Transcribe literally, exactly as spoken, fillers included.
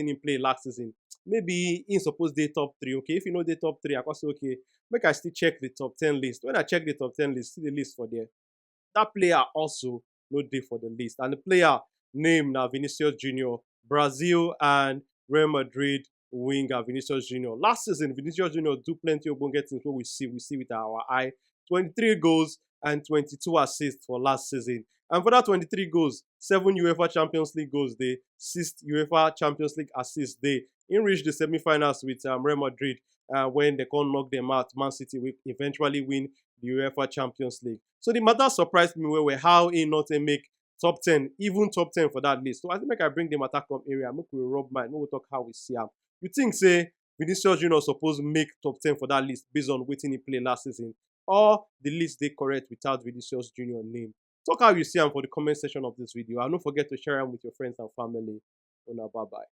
wetin he play last season, maybe he suppose dey top three. Okay, if he no dey top three, I come say, okay, make I still check the top ten list. When I check the top ten list, see the list for there. That player also no dey for the list. And the player name na Vinicius Junior, Brazil and Real Madrid winger Vinicius Junior. Last season, Vinicius Junior do plenty ogbonge things wey we see, we see with our eye. Twenty-three goals and twenty-two assists for last season. And for that twenty-three goals, seven UEFA Champions League goals dey, six UEFA Champions League assists dey. He reach the semi-finals with, um, Real Madrid, uh, when they come knock them out, Man City, wey eventually win the UEFA Champions League. So the matter surprised me well well, how he not take make top ten, even top ten for that list. So I think make I bring the matter come area, make we rub mind, make we talk how we see am. You think say Vinicius Junior suppose make top ten for that list based on wetin he play last season, or the list dey correct without Vinicius Junior name? Talk how you see am for the comment section of this video, and don't forget to share am with your friends and family. Una bye bye.